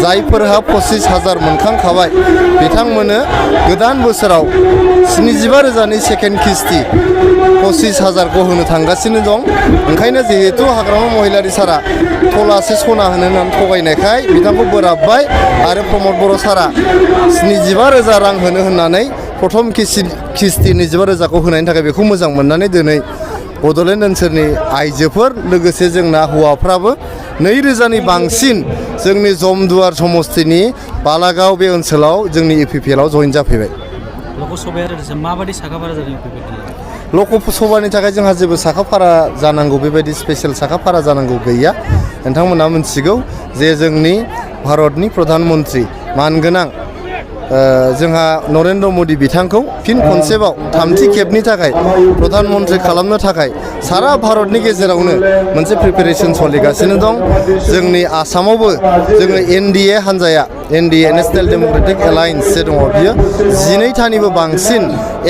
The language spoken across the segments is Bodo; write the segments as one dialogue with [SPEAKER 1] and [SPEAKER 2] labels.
[SPEAKER 1] जायफोरहा 25,000 मोनखांखाबाय बिथांमोननो गोदान बोसोराव 75,000नि सेकेन्ड किस्ति 25,000खौ होनो थांगासिनो दं। ओंखायनो जिहेतु हाग्रामा महिलारि सारा थलासे सना होनो होननानै थगायनायखाय बिथांखौ बोराबबाय आरो प्रमद बर' सारा 75,000 रां होनो होननानै प्रथम किस्ति 25,000खौ होनायनि थाखाय बेखौ मोजां मोननानै दिनै बड'लेण्ड ओनसोलनि आइजोफोर लोगोसे जोंना हौवाफ्राबो 2,000नि बांसिन जोंनि जमदुवार समस्तिनि बालागाव बे ओनसोलाव जोंनि इउपिपिएलआव जइन जाफैबाय।
[SPEAKER 2] लकसभायाव माबायदि साखाफारा जादों?
[SPEAKER 1] लकसभानि थाखाय जोंहा जेबो साखाफारा जानांगौ बेबायदि स्पेशल साखाफारा जानांगौ गैया। नोंथांमोना मिथिगौ जे जोंनि भारतनि प्रधान मन्त्रि मानगोनां जोंहा नरेन्द्र मदि बिथांखौ फिन खनसेबाव थामथि खेबनि थाखाय प्रधान मन्त्रि खालामनो थाखाय सारा भारतनि गेजेरावनो मोनसे प्रिपेरेसन सोलिगासिनो दं। जोंनि आसामावबो जोङो एनडिए हान्जाया एनडिए नेशनेल डेम'क्रेटिक एलायन्स जे दङ बियो 12थानिबो बांसिन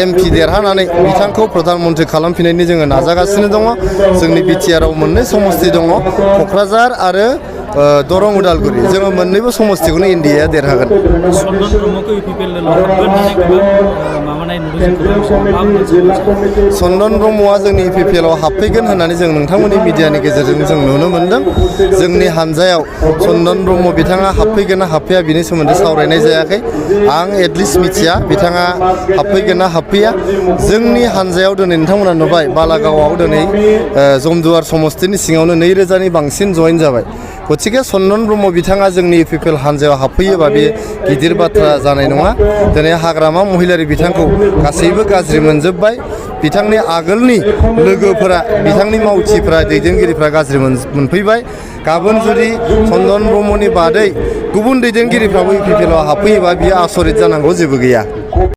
[SPEAKER 1] एमपि देरहानानै बिथांखौ प्रधान मन्त्रि खालामफिननायनि जोङो नाजागासिनो दङ। जोंनि बिटिआरआव मोननै समस्ति दङ, क'क्राझार आरो दरं उदालगुरि। जोङो मोननैबो समस्तिखौनो एनडिएआ देरहागोन। चन्दन ब्रह्मआ जोंनि इउपिपिएलआव हाबफैगोन होननानै जों नोंथांमोननि मिडियानि गेजेरजों जों नुनो मोन्दों। जोंनि हान्जायाव चन्दन ब्रह्म बिथाङा हाबफैगोन ना हाबफैया बिनि सोमोन्दै सावरायनाय जायाखै। आं एटलिस्ट मिथिया बिथाङा हाबफैगोन ना हाबफैया। जोंनि हान्जायाव दिनै नोंथांमोना नुबाय बालागावआव दिनै जमदुवार समस्तिनि सिङावनो 2,000नि बांसिन जइन जाबाय। गतिके चन्दन ब्रह्म बिथाङा जोंनि इउपिपिएल हान्जायाव हाबफैयोबा बे गिदिर बाथ्रा जानाय नङा। दिनै हाग्रामा महिलारि बिथांखौ गासैबो गाज्रि मोनजोब्बाय। बिथांनि आगोलनि लोगोफोरा बिथांनि मावथिफ्रा दैदेनगिरिफ्रा गाज्रि मोनफैबाय। गाबोन जुदि चन्दन ब्रह्मनि बादै गुबुन दैदेनगिरिफ्राबो इउपिपिएलआव हाबफैयोबा बियो आसरित जानांगौ जेबो गैया।